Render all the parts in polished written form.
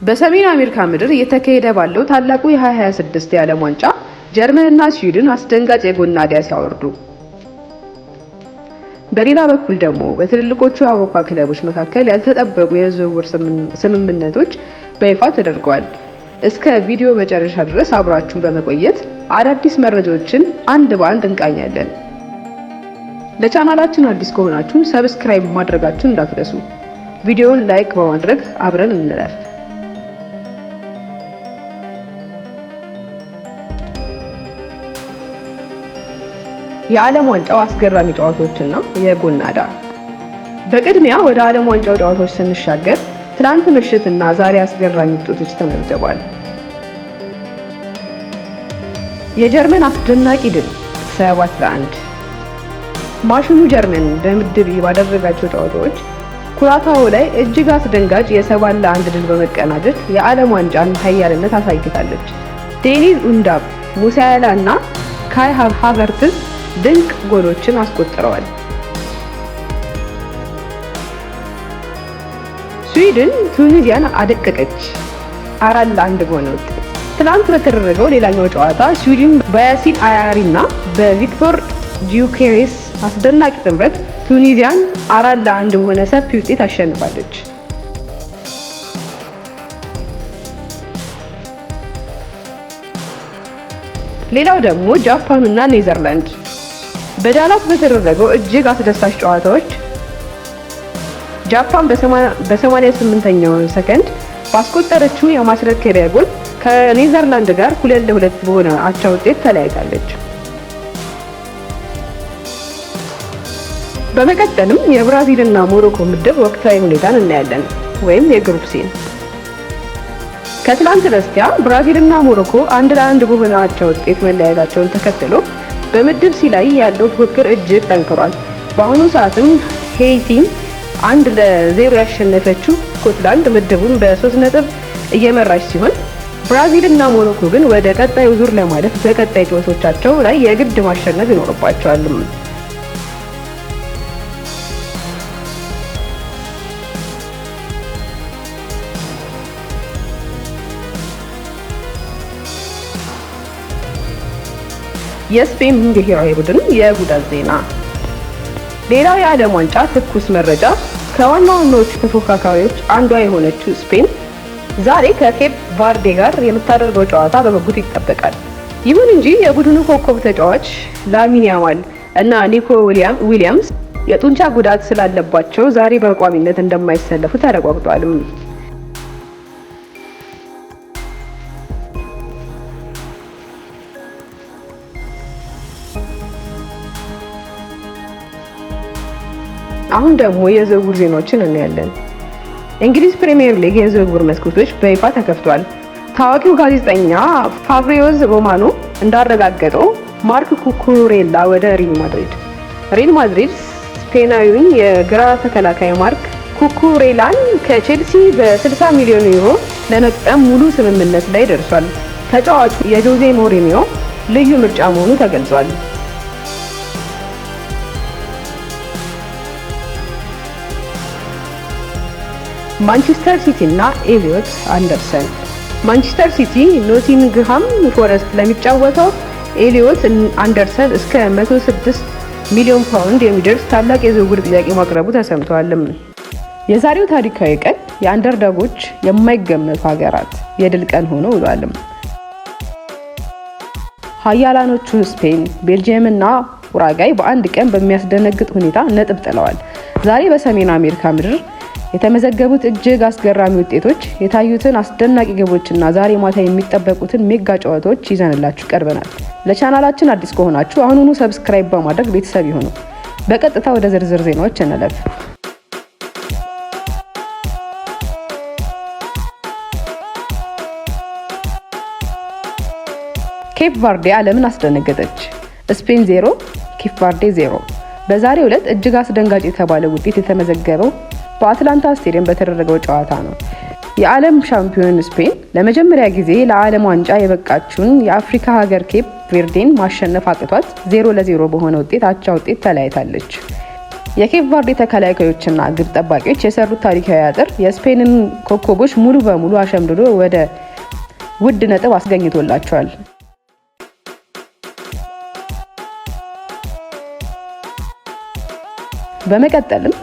በሰሜን አሜሪካ ምድር እየተካሄደ ባለው ታላቁ የ2026 የዓለም ዋንጫ ጀርመንና ስዊድን አስደንጋጭ የጎን ናዳ ሲያወርዱ፣ በሌላ በኩል ደግሞ በትልልቆቹ የአውሮፓ ክለቦች መካከል ያልተጠበቁ የዝውውር ስምምነቶች በይፋ ተደርገዋል። እስከ ቪዲዮ መጨረሻ ድረስ አብራችሁን በመቆየት አዳዲስ መረጃዎችን አንድ በአንድ እንቃኛለን። ለቻናላችን አዲስ ከሆናችሁ subscribe ማድረጋችሁን እንዳትረሱ። ቪዲዮውን like በማድረግ አብረን እንለፍ። የዓለም ዋንጫው አስገራሚ ጨዋታዎችና የጎን ናዳ። በቅድሚያ ወደ ዓለም ዋንጫው ጨዋታዎች ስንሻገር ትላንት ምሽትና ዛሬ አስገራሚ ውጤቶች ተመዝግበዋል። የጀርመን አስደናቂ ድል 7-1። ማሽኑ ጀርመን በምድብ ባደረጋቸው ጨዋታዎች ኩራካዎ ላይ እጅግ አስደንጋጭ የ7-1 ድል በመቀናጀት የዓለም ዋንጫን ኃያልነት አሳይታለች። ዴኒዝ ኡንዳቭ፣ ሙሲያላ እና ካይ ሃቨርትዝ ድንቅ ጎሎችን አስቆጥረዋል። ስዊድን ቱኒዚያን አደቀቀች፣ 4-1 በሆነ ውጤት። ትናንት በተደረገው ሌላኛው ጨዋታ ስዊድን በያሲን አያሪ እና በቪክቶር ጂዮኬሬስ አስደናቂ ጥምረት ቱኒዚያን 4-1 በሆነ ሰፊ ውጤት አሸንፋለች። ሌላው ደግሞ ጃፓን እና ኔዘርላንድ በዳላስ በተደረገው እጅግ አስደሳች ጨዋታዎች ጃፓን በ88ኛው ሰከንድ ባስቆጠረችው የማስረከቢያ ጎል ከኔዘርላንድ ጋር 2-2 በሆነ አቻ ውጤት ተለያይታለች። በመቀጠልም የብራዚልና ሞሮኮ ምድብ ወቅታዊ ሁኔታን እናያለን፣ ወይም የ group C ን። ከትላንት በስቲያ ብራዚልና ሞሮኮ 1-1 በሆነ አቻ ውጤት መለያየታቸውን ተከትሎ በምድብ C ላይ ያለው ፉክክር እጅግ ጠንክሯል። በአሁኑ ሰዓትም ሄይቲን 1-0 ያሸነፈችው ስኮትላንድ ምድቡን በ3 ነጥብ እየመራች ሲሆን፣ ብራዚልና ሞሮኮ ግን ወደ ቀጣዩ ዙር ለማለፍ በቀጣይ ጨዋታዎቻቸው ላይ የግድ ማሸነፍ ይኖርባቸዋል። የስፔን ብሔራዊ ቡድን የጉዳት ዜና። ሌላው የዓለም ዋንጫ ትኩስ መረጃ ከዋና ዋናዎቹ ተፎካካሪዎች አንዷ የሆነችው ስፔን ዛሬ ከኬፕ ቫርዴ ጋር የምታደርገው ጨዋታ በጉጉት ይጠበቃል። ይሁን እንጂ የቡድኑ ኮከብ ተጫዋች ላሚን ያማል እና ኒኮ ዊሊያምስ የጡንቻ ጉዳት ስላለባቸው ዛሬ በቋሚነት እንደማይሰለፉ ተረጋግጧል። አሁን ደግሞ የዝውውር ዜናዎችን እናያለን። እንግሊዝ ፕሪሚየር ሊግ የዝውውር መስኮቶች በይፋ ተከፍቷል። ታዋቂው ጋዜጠኛ ፋብሪዚዮ ሮማኖ እንዳረጋገጠው ማርክ ኩኩሬላ ወደ ሪል ማድሪድ። ሪል ማድሪድ ስፔናዊውን የግራ ተከላካይ ማርክ ኩኩሬላን ከቼልሲ በ60 ሚሊዮን ዩሮ ለመግጠም ሙሉ ስምምነት ላይ ደርሷል። ተጫዋቹ የጆዜ ሞሪኒዮ ልዩ ምርጫ መሆኑ ተገልጿል። ማንቸስተር ሲቲ እና ኤሊዮት አንደርሰን። ማንቸስተር ሲቲ ኖቲንግሃም ፎረስት ለሚጫወተው ኤሊዮት አንደርሰን እስከ 106 ሚሊዮን ፓውንድ የሚደርስ ታላቅ የዝውውር ጥያቄ ማቅረቡ ተሰምቷል። የዛሬው ታሪካዊ ቀን የ underdog ኦች፣ የማይገመቱ ሀገራት የድል ቀን ሆኖ ውሏል። ሀያላኖቹ ስፔን፣ ቤልጅየም እና ኡራጋይ በአንድ ቀን በሚያስደነግጥ ሁኔታ ነጥብ ጥለዋል። ዛሬ በሰሜን አሜሪካ ምድር የተመዘገቡት እጅግ አስገራሚ ውጤቶች፣ የታዩትን አስደናቂ ግቦችና ዛሬ ማታ የሚጠበቁትን mega ጨዋታዎች ይዘንላችሁ ቀርበናል። ለቻናላችን አዲስ ከሆናችሁ አሁኑኑ subscribe በማድረግ ቤተሰብ ይሁኑ። በቀጥታ ወደ ዝርዝር ዜናዎች እንለፍ። ኬፕ ቫርዴ ዓለምን አስደነገጠች። ስፔን 0፣ ኬፕ ቫርዴ 0። በዛሬው ዕለት እጅግ አስደንጋጭ የተባለ ውጤት የተመዘገበው በአትላንታ ስቴዲየም በተደረገው ጨዋታ ነው። የዓለም ሻምፒዮን ስፔን ለመጀመሪያ ጊዜ ለዓለም ዋንጫ የበቃችውን የአፍሪካ ሀገር ኬፕ ቬርዴን ማሸነፍ አቅቷት 0-0 በሆነ ውጤት አቻ ውጤት ተለያይታለች። የኬፕ ቫርዴ ተከላካዮችና ግብ ጠባቂዎች የሰሩት ታሪካዊ አጥር የስፔንን ኮከቦች ሙሉ በሙሉ አሸምድዶ ወደ ውድ ነጥብ አስገኝቶላቸዋል። በመቀጠልም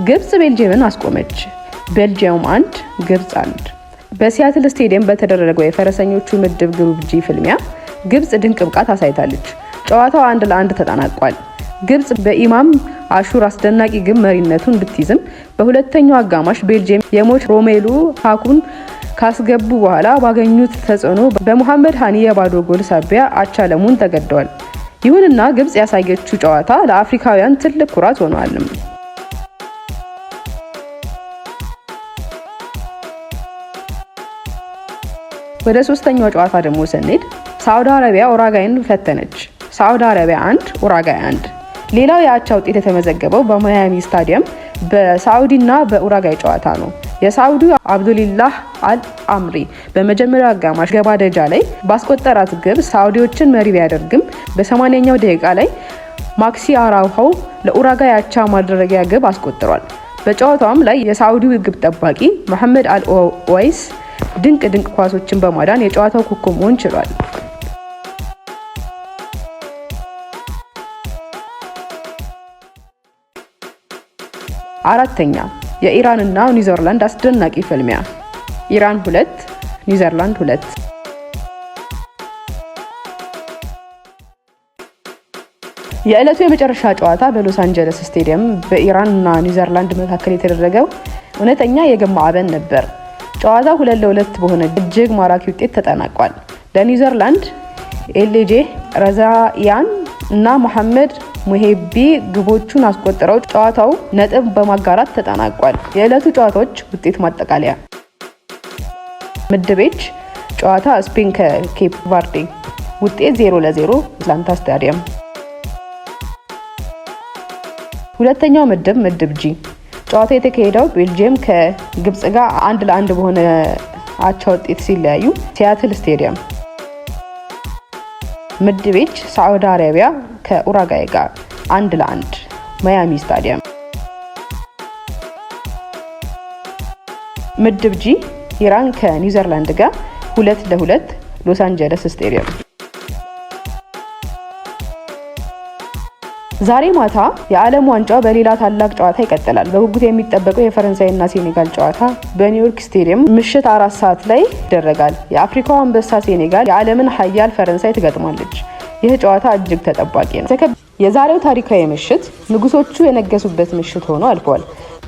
ግብጽ ቤልጅየምን አስቆመች። ቤልጅየም 1፣ ግብጽ 1። በሲያትል ስቴዲየም በተደረገው የፈረሰኞቹ ምድብ group G ፍልሚያ ግብጽ ድንቅ ብቃት አሳይታለች። ጨዋታው 1-1 ተጠናቋል። ግብጽ በኢማም አሹር አስደናቂ ግብ መሪነቱን ብትይዝም በሁለተኛው አጋማሽ ቤልጅየም የሞች ሮሜሉ ሉካኩን ካስገቡ በኋላ ባገኙት ተጽዕኖ በሙሐመድ ሃኒ የባዶ ጎል ሳቢያ አቻ ለመሆን ተገደዋል። ይሁንና ግብጽ ያሳየችው ጨዋታ ለአፍሪካውያን ትልቅ ኩራት ሆኗል። ወደ ሶስተኛው ጨዋታ ደግሞ ስንሄድ ሳዑዲ አረቢያ ኡራጋይን ፈተነች። ሳዑዲ አረቢያ 1፣ ኡራጋይ 1። ሌላው የአቻ ውጤት የተመዘገበው በማያሚ ስታዲየም በሳዑዲና በኡራጋይ ጨዋታ ነው። የሳዑዲው አብዱሊላህ አል አምሪ በመጀመሪያው አጋማሽ ገባደጃ ላይ ባስቆጠራት ግብ ሳዑዲዎችን መሪ ቢያደርግም በ80ኛው ደቂቃ ላይ ማክሲ አራውሆ ለኡራጋይ አቻ ማድረጊያ ግብ አስቆጥሯል። በጨዋታውም ላይ የሳዑዲው ግብ ጠባቂ መሐመድ አል ኦዋይስ ድንቅ ድንቅ ኳሶችን በማዳን የጨዋታው ኮከብ መሆን ችሏል። አራተኛ፣ የኢራንና ኒውዚላንድ አስደናቂ ፍልሚያ። ኢራን 2፣ ኒውዚላንድ 2። የዕለቱ የመጨረሻ ጨዋታ በሎስ አንጀለስ ስቴዲየም በኢራን እና ኒውዚላንድ መካከል የተደረገው እውነተኛ የግብ ማዕበል ነበር። ጨዋታው 2-2 በሆነ እጅግ ማራኪ ውጤት ተጠናቋል። ለኒውዚላንድ ኤልጄ ረዛኢያን እና መሐመድ ሙሄቢ ግቦቹን አስቆጥረው ጨዋታው ነጥብ በማጋራት ተጠናቋል። የዕለቱ ጨዋታዎች ውጤት ማጠቃለያ። ምድብ H ጨዋታ ስፔን ከኬፕ ቫርዴ ውጤት 0-0 አትላንታ ስታዲየም። ሁለተኛው ምድብ ምድብ G ጨዋታ የተካሄደው ቤልጅየም ከግብጽ ጋር 1-1 በሆነ አቻ ውጤት ሲለያዩ ሲያትል ስቴዲየም። ምድብ H ሳዑዲ አረቢያ ከኡራጋይ ጋር 1-1 ማያሚ ስታዲየም። ምድብ G ኢራን ከኒውዚላንድ ጋር 2-2 ሎስ አንጀለስ ስቴዲየም። ዛሬ ማታ የዓለም ዋንጫው በሌላ ታላቅ ጨዋታ ይቀጥላል። በጉጉት የሚጠበቀው የፈረንሳይና ሴኔጋል ጨዋታ በኒውዮርክ ስቴዲየም ምሽት 4 ሰዓት ላይ ይደረጋል። የአፍሪካው አንበሳ ሴኔጋል የዓለምን ሀያል ፈረንሳይ ትገጥማለች። ይህ ጨዋታ እጅግ ተጠባቂ ነው። የዛሬው ታሪካዊ ምሽት ንጉሶቹ የነገሱበት ምሽት ሆኖ አልፏል።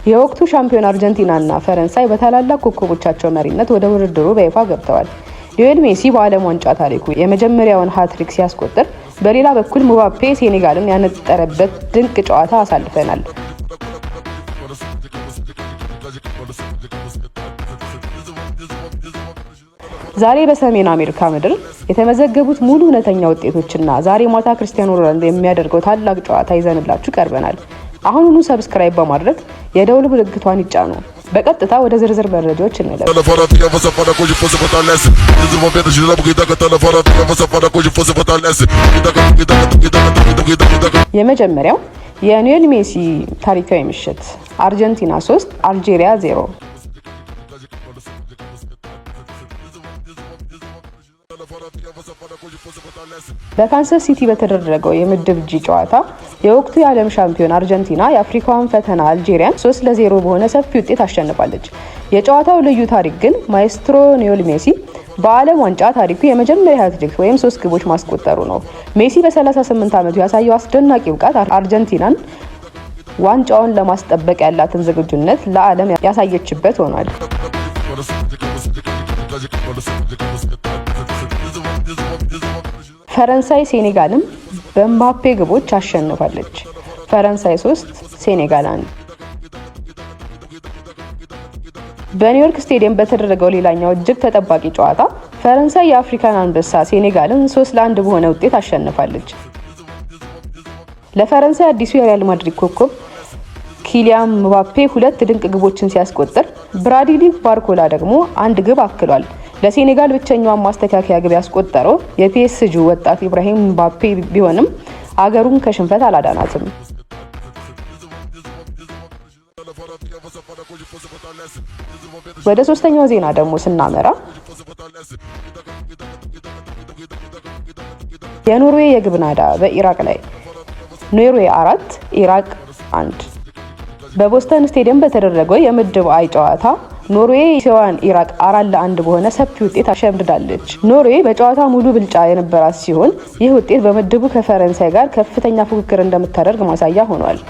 የወቅቱ ሻምፒዮን አርጀንቲናና ፈረንሳይ በታላላቅ ኮከቦቻቸው መሪነት ወደ ውድድሩ በይፋ ገብተዋል። ሊዮኔል ሜሲ በዓለም ዋንጫ ታሪኩ የመጀመሪያውን ሃትሪክ ሲያስቆጥር፣ በሌላ በኩል ምባፔ ሴኔጋልን ያነጠረበት ድንቅ ጨዋታ አሳልፈናል። ዛሬ በሰሜን አሜሪካ ምድር የተመዘገቡት ሙሉ እውነተኛ ውጤቶችና ዛሬ ማታ ክርስቲያኖ ሮናልዶ የሚያደርገው ታላቅ ጨዋታ ይዘንላችሁ ቀርበናል። አሁኑኑ subscribe በማድረግ የደውል ምልክቷን ይጫኑ። በቀጥታ ወደ ዝርዝር መረጃዎች እንለፍ። የመጀመሪያው የሊዮኔል ሜሲ ታሪካዊ ምሽት፣ አርጀንቲና 3፣ አልጄሪያ 0። በካንሳስ ሲቲ በተደረገው የምድብ G ጨዋታ የወቅቱ የዓለም ሻምፒዮን አርጀንቲና የአፍሪካዋን ፈተና አልጄሪያን 3-0 በሆነ ሰፊ ውጤት አሸንፋለች። የጨዋታው ልዩ ታሪክ ግን ማኤስትሮ ሊዮኔል ሜሲ በዓለም ዋንጫ ታሪኩ የመጀመሪያ ሃትሪክ ወይም ሶስት ግቦች ማስቆጠሩ ነው። ሜሲ በ38 ዓመቱ ያሳየው አስደናቂ ብቃት አርጀንቲናን ዋንጫውን ለማስጠበቅ ያላትን ዝግጁነት ለዓለም ያሳየችበት ሆኗል። ፈረንሳይ ሴኔጋልም በምባፔ ግቦች አሸንፋለች። ፈረንሳይ 3፣ ሴኔጋል 1። በኒውዮርክ ስቴዲየም በተደረገው ሌላኛው እጅግ ተጠባቂ ጨዋታ ፈረንሳይ የአፍሪካን አንበሳ ሴኔጋልን 3-1 በሆነ ውጤት አሸንፋለች። ለፈረንሳይ አዲሱ የሪያል ማድሪድ ኮከብ ኪሊያን ምባፔ ሁለት ድንቅ ግቦችን ሲያስቆጥር ብራድሊ ባርኮላ ደግሞ አንድ ግብ አክሏል። ለሴኔጋል ብቸኛዋን ማስተካከያ ግብ ያስቆጠረው የፒኤስጂ ወጣት ኢብራሂም ምባፔ ቢሆንም አገሩን ከሽንፈት አላዳናትም። ወደ ሶስተኛው ዜና ደግሞ ስናመራ የኖርዌይ የግብ ናዳ በኢራቅ ላይ፣ ኖርዌይ 4 ኢራቅ 1። በቦስተን ስቴዲየም በተደረገው የምድብ አይ ጨዋታ ኖርዌይ እስያዋን ኢራቅ 4-1 በሆነ ሰፊ ውጤት አሸምድዳለች። ኖርዌይ በጨዋታ ሙሉ ብልጫ የነበራት ሲሆን ይህ ውጤት በምድቡ ከፈረንሳይ ጋር ከፍተኛ ፉክክር እንደምታደርግ ማሳያ ሆኗል።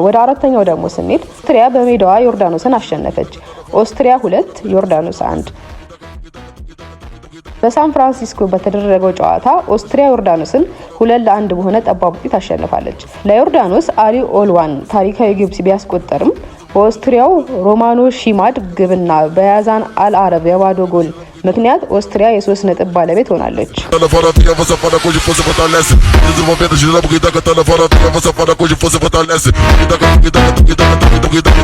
ወደ አራተኛው ደግሞ ስንሄድ ኦስትሪያ በሜዳዋ ዮርዳኖስን አሸነፈች። ኦስትሪያ 2 ዮርዳኖስ 1። በሳን ፍራንሲስኮ በተደረገው ጨዋታ ኦስትሪያ ዮርዳኖስን 2-1 በሆነ ጠባብ ውጤት አሸንፋለች። ለዮርዳኖስ አሊ ኦልዋን ታሪካዊ ግብ ቢያስቆጠርም በኦስትሪያው ሮማኖ ሺማድ ግብና በያዛን አልአረብ የባዶ ጎል ምክንያት ኦስትሪያ የሶስት ነጥብ ባለቤት ሆናለች።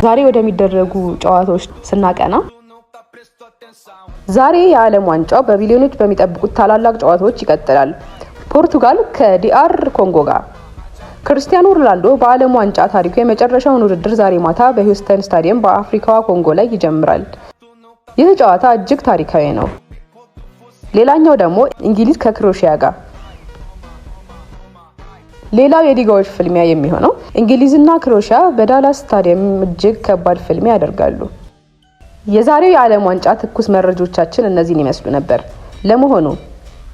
ዛሬ ወደሚደረጉ ጨዋታዎች ስናቀና ዛሬ የዓለም ዋንጫው በቢሊዮኖች በሚጠብቁት ታላላቅ ጨዋታዎች ይቀጥላል። ፖርቱጋል ከዲአር ኮንጎ ጋር። ክርስቲያኖ ሮናልዶ በዓለም ዋንጫ ታሪኩ የመጨረሻውን ውድድር ዛሬ ማታ በሂውስተን ስታዲየም በአፍሪካዋ ኮንጎ ላይ ይጀምራል። ይህ ጨዋታ እጅግ ታሪካዊ ነው። ሌላኛው ደግሞ እንግሊዝ ከክሮሺያ ጋር። ሌላው የሊጋዎች ፍልሚያ የሚሆነው እንግሊዝና ክሮሺያ በዳላስ ስታዲየም እጅግ ከባድ ፍልሚያ ያደርጋሉ። የዛሬው የዓለም ዋንጫ ትኩስ መረጃዎቻችን እነዚህን ይመስሉ ነበር። ለመሆኑ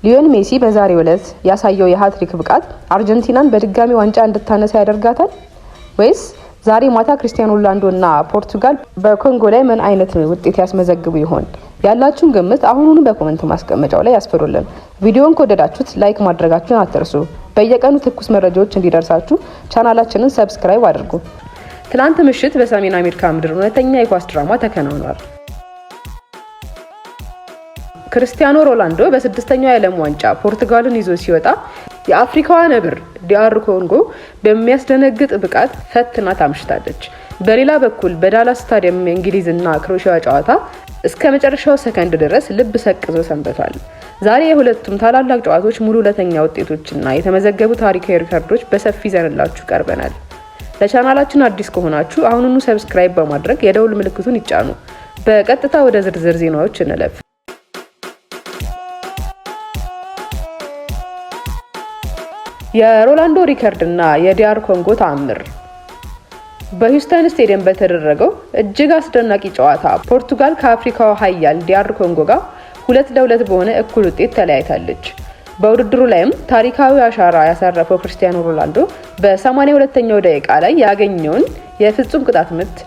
ሊዮን ሜሲ በዛሬው ዕለት ያሳየው የሃትሪክ ብቃት አርጀንቲናን በድጋሚ ዋንጫ እንድታነሳ ያደርጋታል ወይስ ዛሬ ማታ ክርስቲያኖ ሮናልዶ እና ፖርቱጋል በኮንጎ ላይ ምን አይነት ውጤት ያስመዘግቡ ይሆን? ያላችሁን ግምት አሁኑኑ በ comment ማስቀመጫው ላይ ያስፍሩልን። ቪዲዮውን ከወደዳችሁት like ማድረጋችሁን አትርሱ። በየቀኑ ትኩስ መረጃዎች እንዲደርሳችሁ ቻናላችንን subscribe አድርጉ። ትላንት ምሽት በሰሜን አሜሪካ ምድር እውነተኛ የኳስ ድራማ ተከናውኗል። ክርስቲያኖ ሮናልዶ በስድስተኛው የዓለም ዋንጫ ፖርቱጋልን ይዞ ሲወጣ የአፍሪካዋ ነብር ዲአር ኮንጎ በሚያስደነግጥ ብቃት ፈትና ታምሽታለች። በሌላ በኩል በዳላስ ስታዲየም የእንግሊዝና ክሮሺያ ጨዋታ እስከ መጨረሻው ሰከንድ ድረስ ልብ ሰቅዞ ሰንብቷል። ዛሬ የሁለቱም ታላላቅ ጨዋታዎች ሙሉ ሁለተኛ ውጤቶችና የተመዘገቡ ታሪካዊ ሪከርዶች በሰፊ ይዘንላችሁ ቀርበናል። ለቻናላችን አዲስ ከሆናችሁ አሁኑኑ subscribe በማድረግ የደውል ምልክቱን ይጫኑ። በቀጥታ ወደ ዝርዝር ዜናዎች እንለፍ። የሮናልዶ ሪከርድ እና የዲአር ኮንጎ ተአምር። በሂውስተን ስቴዲየም በተደረገው እጅግ አስደናቂ ጨዋታ ፖርቱጋል ከአፍሪካው ሀያል ዲአር ኮንጎ ጋር 2-2 በሆነ እኩል ውጤት ተለያይታለች። በውድድሩ ላይም ታሪካዊ አሻራ ያሳረፈው ክርስቲያኖ ሮናልዶ በ82ኛው ደቂቃ ላይ ያገኘውን የፍጹም ቅጣት ምት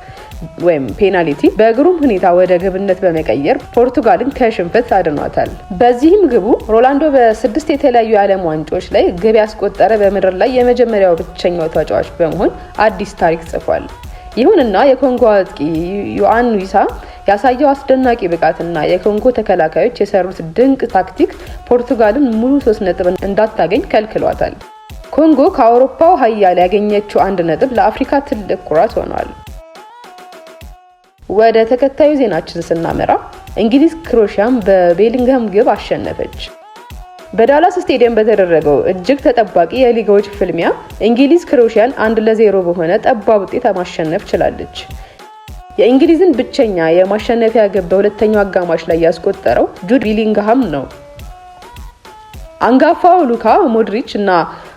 ወይም ፔናልቲ በግሩም ሁኔታ ወደ ግብነት በመቀየር ፖርቱጋልን ከሽንፈት አድኗታል። በዚህም ግቡ ሮናልዶ በስድስት የተለያዩ የዓለም ዋንጫዎች ላይ ግብ ያስቆጠረ በምድር ላይ የመጀመሪያው ብቸኛው ተጫዋች በመሆን አዲስ ታሪክ ጽፏል። ይሁንና የኮንጎ አጥቂ ዮአን ዊሳ ያሳየው አስደናቂ ብቃትና የኮንጎ ተከላካዮች የሰሩት ድንቅ ታክቲክ ፖርቱጋልን ሙሉ ሶስት ነጥብ እንዳታገኝ ከልክሏታል። ኮንጎ ከአውሮፓው ሀያል ያገኘችው 1 ነጥብ ለአፍሪካ ትልቅ ኩራት ሆኗል። ወደ ተከታዩ ዜናችን ስናመራ እንግሊዝ ክሮሺያን በቤሊንግሃም ግብ አሸነፈች። በዳላስ ስቴዲየም በተደረገው እጅግ ተጠባቂ የሊጋዎች ፍልሚያ እንግሊዝ ክሮሺያን 1-0 በሆነ ጠባብ ውጤት ማሸነፍ ችላለች። የእንግሊዝን ብቸኛ የማሸነፊያ ግብ በሁለተኛው አጋማሽ ላይ ያስቆጠረው ጁድ ቤሊንግሃም ነው። አንጋፋው ሉካ ሞድሪች እና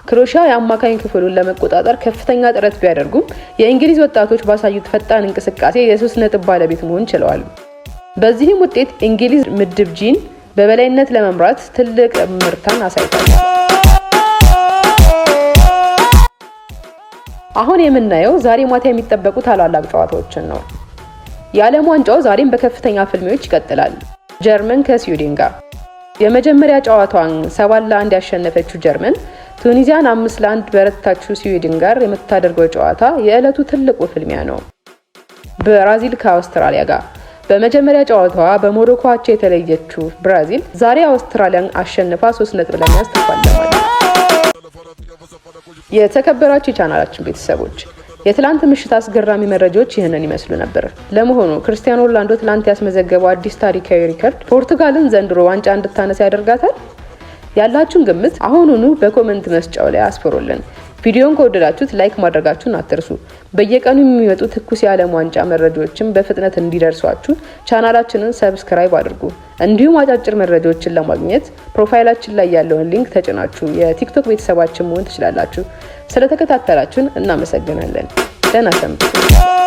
ክሮሺያ የአማካኝ ክፍሉን ለመቆጣጠር ከፍተኛ ጥረት ቢያደርጉም የእንግሊዝ ወጣቶች ባሳዩት ፈጣን እንቅስቃሴ የሶስት ነጥብ ባለቤት መሆን ችለዋል። በዚህም ውጤት እንግሊዝ ምድብ ጂን በበላይነት ለመምራት ትልቅ እምርታን አሳይቷል። አሁን የምናየው ዛሬ ማታ የሚጠበቁ ታላላቅ ጨዋታዎችን ነው። የዓለም ዋንጫው ዛሬም በከፍተኛ ፍልሚያዎች ይቀጥላል። ጀርመን ከስዊድን ጋር የመጀመሪያ ጨዋታዋን 7-1 ያሸነፈችው ጀርመን ቱኒዚያን 5-1 በረታችው ስዊድን ጋር የምታደርገው ጨዋታ የዕለቱ ትልቁ ፍልሚያ ነው። ብራዚል ከአውስትራሊያ ጋር በመጀመሪያ ጨዋታዋ በሞሮኮ አቻ የተለየችው ብራዚል ዛሬ አውስትራሊያን አሸንፋ 3 ነጥብ ለመያዝ ትፋለማለች። የተከበራችሁ የቻናላችን ቤተሰቦች፣ የትላንት ምሽት አስገራሚ መረጃዎች ይህንን ይመስሉ ነበር። ለመሆኑ ክርስቲያኖ ሮናልዶ ትላንት ያስመዘገበው አዲስ ታሪካዊ ሪከርድ ፖርቱጋልን ዘንድሮ ዋንጫ እንድታነሳ ያደርጋታል? ያላችሁን ግምት አሁኑኑ በ comment መስጫው ላይ አስፍሩልን። ቪዲዮን ከወደዳችሁት like ማድረጋችሁን አትርሱ። በየቀኑ የሚመጡ ትኩስ የዓለም ዋንጫ መረጃዎችን በፍጥነት እንዲደርሷችሁ ቻናላችንን subscribe አድርጉ። እንዲሁም አጫጭር መረጃዎችን ለማግኘት profile ኣችን ላይ ያለውን link ተጭናችሁ የቲክቶክ ቤተሰባችን መሆን ትችላላችሁ። ስለተከታተላችሁን እናመሰግናለን። ደህና ሰንብቱ።